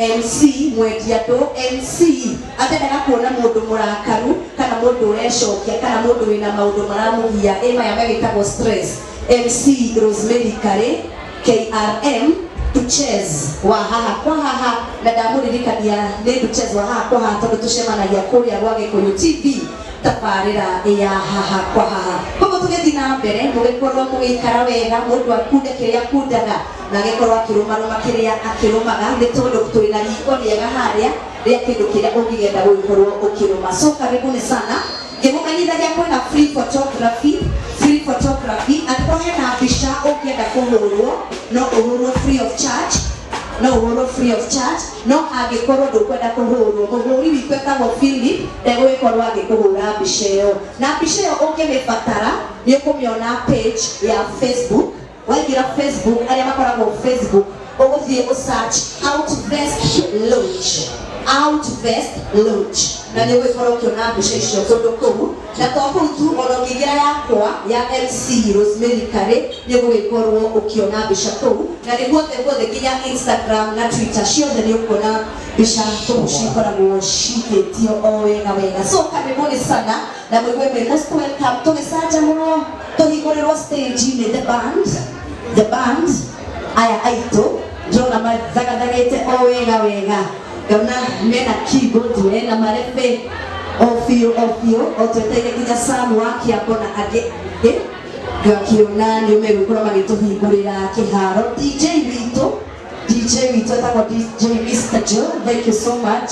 MC mwendia andũ, MC atendaga kuona mũndũ mũrakaru kana mũndũ ũrecokia kana mũndũ wĩna maũndũ maramũgia, ĩ maya megĩtagwo stress. MC Rosemary Karĩ KRM Duchess wa haha kwa haha, na ndamũririkania nĩ Duchess wa haha kwa haha tondũ tũcemanagia kũrĩa gwa Gĩkũyũ TV tabarĩra ya haha kwa haha. Koguo tũgĩthiĩ na mbere, mũgĩkorwo mũgĩikara wega, mũndũ akunde kĩrĩa akundaga na agĩkorwo akĩrũmarũma kĩrĩa akĩrũmaga, nĩ tondũ twĩna riko rĩega harĩa rĩa kĩndũ kĩrĩa ũngĩgenda gũgĩkorwo ũkĩrũma. So karibuni sana, ngĩmũmenyithagia kwĩna free photography, free photography. Angĩkorwo hena mbica ũngĩenda kũhũrwo, no ũhũrwo free of charge, no ũhũrwo free of charge. No angĩkorwo ndũkwenda kũhũrwo, mũhũri witũ etagwo Philip, ndegũgĩkorwo agĩkũhũra mbica ĩyo, na mbica ĩyo ũngĩmĩbatara nĩ ũkũmĩona page ya Facebook. Waingĩra Facebook, arĩa makoragwo Facebook, ũgũthiĩ ũsearch Outvest Lounge, Outvest Lounge, na nĩ ũgũgĩkorwo ũkĩona mbica icio kũndũ kũu. Na to kũu tu, ona ũngĩingĩra yakwa ya MC Rosemary Karĩ, nĩ ũgũgĩkorwo ũkĩona mbica kũu, na nĩ guothe guothe, nginya Instagram na Twitter ciothe nĩ ũkuona mbica kũu cikoragwo cikĩtio o wega wega. So karibuni sana na mũigue mwĩ most welcome. Tũgĩcanjamũrwo, tũhingũrĩrwo stage nĩ the band, the band aya aitũ ndĩrona mathagathagĩte o wega wega, ngona mena keyboard, mena marebe o biũ o biũ, o tweteire nginya Sam wa Kĩambo na angĩ angĩ, ngakiona nĩ megũkorwo magĩtũhingũrĩra kĩharo. DJ witũ, DJ witũ etagwo DJ Mr Joe, thank you so much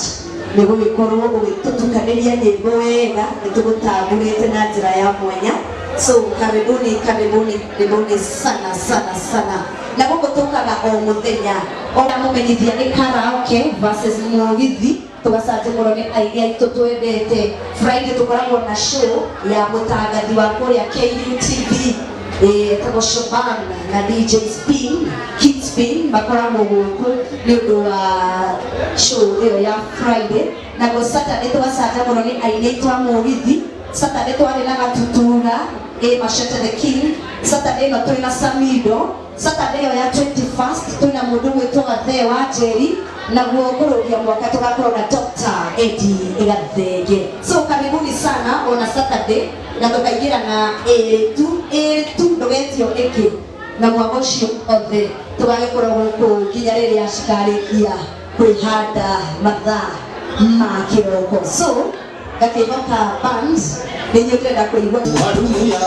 nĩ gũgĩkorwo ũgĩtũtukanĩria nyĩmbo wega, nĩ tũgũtambũrĩte na njĩra ya mwanya. So karibuni, karibuni, karibuni sana sana sana. Na gũkũ tũkaga o mũthenya, ona mũmenyithia nĩ karaoke versus mũgithi, tũgacanjamũrwo nĩ aini aitũ twendete. Friday tũkoragwo na show ya mũtangathi wa kũrĩa KUTV etagwo Shaban na DJ Spin, Kid Spin, makoragwo gũkũ nĩ ũndũ wa show ĩyo ya Friday. Naguo Saturday tũgacanjamũrwo nĩ aini aitũ a mũgithi. Saturday twarĩ na Gatutura, ĩ Machete the King. Saturday ĩno twĩna Samido. Saturday ĩyo ya 21st twĩna mũndũ gwĩtwo Gathee wa Njeri, naguo kũrũgia mwaka tũgakorwo na Dr. Eddie Gathenge. So karibuni sana ona Saturday, na tũkaingĩra na ĩrĩ tu, ĩrĩ tu, ndũgetio ĩngĩ, na mwaka ũcio othe tũgagĩkorwo gũkũ nginya rĩrĩa cikarĩkia kwĩhanda mathaa ma kĩroko. So ngakĩhoka band nĩ inyuĩ ndĩrenda kũigua. Wa dunia